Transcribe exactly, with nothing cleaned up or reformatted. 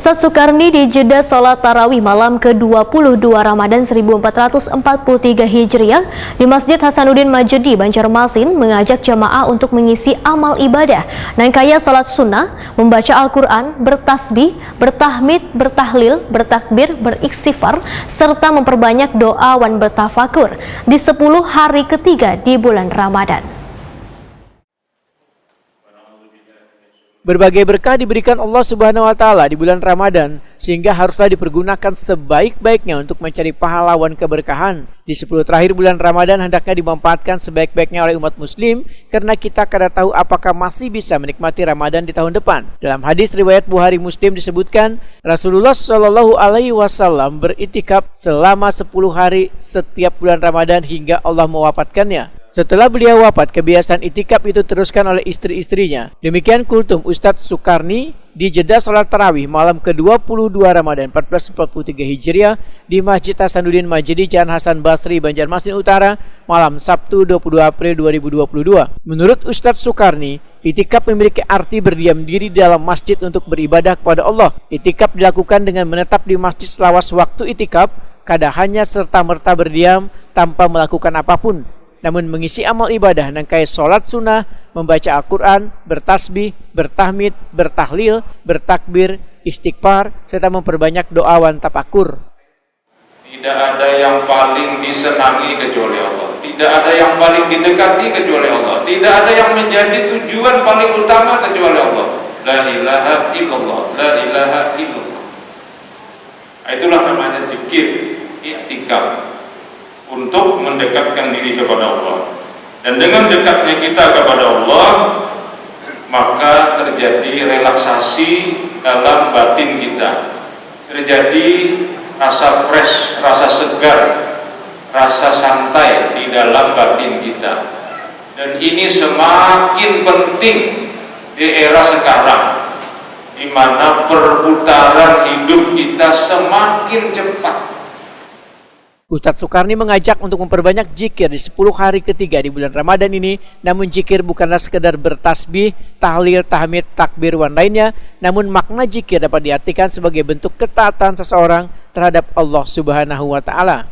Ustadz Sukarni di jeda salat tarawih malam ke dua puluh dua Ramadan seribu empat ratus empat puluh tiga Hijriah di Masjid Hasanuddin Majedi, Banjarmasin, mengajak jamaah untuk mengisi amal ibadah, nang kaya salat sunnah, membaca Al-Quran, bertasbih, bertahmid, bertahlil, bertakbir, beristighfar, serta memperbanyak doa wan bertafakur di sepuluh hari ketiga di bulan Ramadan. Berbagai berkah diberikan Allah Subhanahu wa taala di bulan Ramadan, sehingga haruslah dipergunakan sebaik-baiknya untuk mencari pahala wan keberkahan. Di sepuluh terakhir bulan Ramadan hendaknya dimanfaatkan sebaik-baiknya oleh umat muslim, karena kita kada tahu apakah masih bisa menikmati Ramadan di tahun depan. Dalam hadis riwayat Bukhari Muslim disebutkan, Rasulullah Shallallahu alaihi wasallam beritikaf selama sepuluh hari setiap bulan Ramadan hingga Allah mewafatkannya. Setelah beliau wafat, kebiasaan itikaf itu teruskan oleh istri-istrinya. Demikian kultum Ustadz Sukarni di jeda salat tarawih malam ke dua puluh dua Ramadan empat belas empat puluh tiga Hijriah di Masjid Hasanuddin Majidi, Jalan Hasan Basri, Banjarmasin Utara, malam Sabtu dua puluh dua April dua ribu dua puluh dua. Menurut Ustadz Sukarni, itikaf memiliki arti berdiam diri dalam masjid untuk beribadah kepada Allah. Itikaf dilakukan dengan menetap di masjid selawas waktu itikaf, kada hanya serta-merta berdiam tanpa melakukan apapun, namun mengisi amal ibadah nang kaya salat sunnah, membaca Al-Quran, bertasbih, bertahmid, bertahlil, bertakbir, istighfar, serta memperbanyak doa wan tafakur. Tidak ada yang paling disenangi kecuali Allah. Tidak ada yang paling didekati kecuali Allah. Tidak ada yang menjadi tujuan paling utama kecuali Allah. La ilaha illallah. La ilaha illallah. Itulah namanya zikir, iktikaf, untuk mendekatkan diri kepada Allah. Dan dengan dekatnya kita kepada Allah, maka terjadi relaksasi dalam batin kita. Terjadi rasa fresh, rasa segar, rasa santai di dalam batin kita. Dan ini semakin penting di era sekarang, di mana perputaran hidup kita semakin cepat. Ustadz Sukarni mengajak untuk memperbanyak jikir di sepuluh hari ketiga di bulan Ramadan ini, namun jikir bukanlah sekedar bertasbih, tahlil, tahmid, takbir, wan lainnya, namun makna jikir dapat diartikan sebagai bentuk ketaatan seseorang terhadap Allah Subhanahu wa Ta'ala.